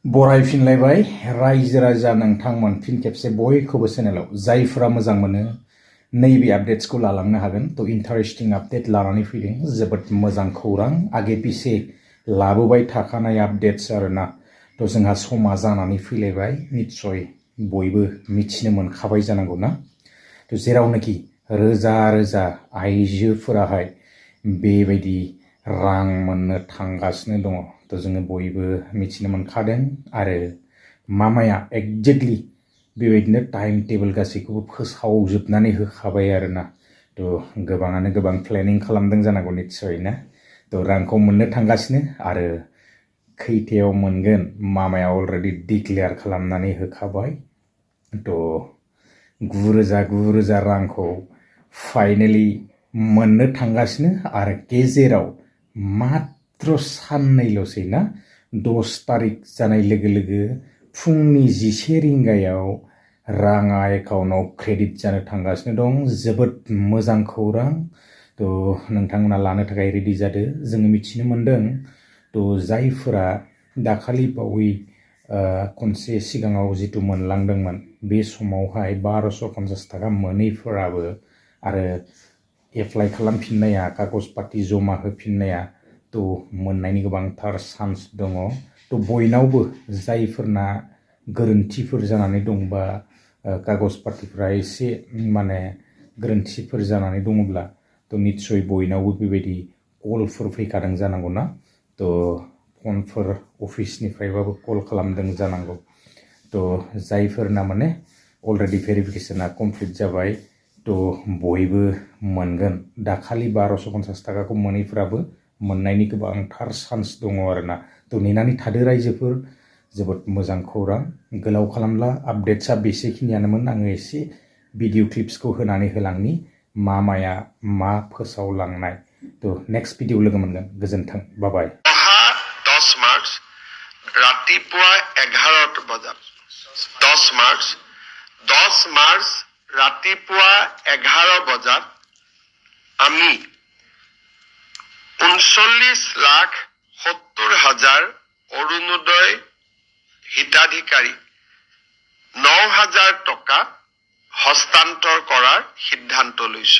बरायफिनलायबाय रायजो राजा नोंथांमोन फिन खेबसे बयखौबो चेनेलाव जायफोरा मोजां मोनो नैबे आपडेट्सखौ लालांनो हागोन तो इन्टारेस्टिं आपडेट लानानै फैदों जोबोद मोजां खौरां आगे पिछे लाबोबाय थाखानाय आपडेट्स आरोना तो जोंहा समा जानानै फैलायबाय निश्चय बयबो मिथिनो मोनखाबाय जानांगौ ना तो जेरावनाखि रोजा रोजा आइजोफोराहाय बेबायदि रां मोननो थांगासिनो दङ तो जोङो बयबो मिथिनो मोनखादों आरो मामाया एक्जेक्टलि बेबायदिनो टाइम टेबल गासैखौबो फोसावजोबनानै होखाबाय आरोना तो गोबाङानो गोबां प्लेनिं खालामदों जानांगौ निश्चय ना तो रांखौ मोननो थांगासिनो आरो खैथायाव मोनगोन मामाया अलरेडि डिक्लेयार खालामनानै होखाबाय तो 9,000 रांखौ फाइनेलि मोननो थांगासिनो आरो गेजेराव मात्र साननैल'सै ना 10 तारिख जानाय लोगो लोगो फुंनि 11 रिंगायाव राङा एकाउन्टआव क्रेडिट जानो थांगासिनो दं जोबोद मोजां खौरां तो नोंथांमोना लानो थाखाय रेडि जादो जोङो मिथिनो मोनदों तो जायफोरा दाखालि बावै खनसे सिगाङाव जितु मोनलांदोंमोन बे समावहाय 1250 थाखा मोनैफोराबो आरो एप्लाइ खालामफिननाया कागज पाति जमा होफिननाया तो मोननायनि गोबांथार चान्स दङ तो बयनावबो जायफोरना गोरोन्थिफोर जानानै दंबा कागज पातिफोरा एसे माने गोरोन्थिफोर जानानै दङब्ला तो निश्चय बयनावबो बेबायदि कलफोर फैखादों जानांगौ ना तो फनफोर अफिसनिफ्रायबाबो कल खालामदों जानांगौ तो जायफोरना माने अलरेडि भेरिफिकेशना कमप्लिट जाबाय तो बयबो मोनगोन दाखालि 1250 थाखाखौ मोनैफोराबो मोननायनि गोबांथार चान्स दङ आरोना तो नेनानै थादो रायजोफोर जोबोद मोजां खौरां गोलाव खालामला आपडेट्सआ बेसेखिनियानोमोन आङो एसे भिडिअ क्लिप्सखौ होनानै होलांनि मामाया मा फोसावलांनाय तो नेक्स्ट भिडिअ लोगो मोनगोन गोजोन्थों बाय 10 मार्च रातिपुवा 11 बजात 10 मार्च रातिपुवा 11 बजात আমি 39,70,000 অৰুণোদয় হিতাধিকাৰী 9,000 টকা হস্তান্তৰ কৰাৰ সিদ্ধান্ত লৈছো।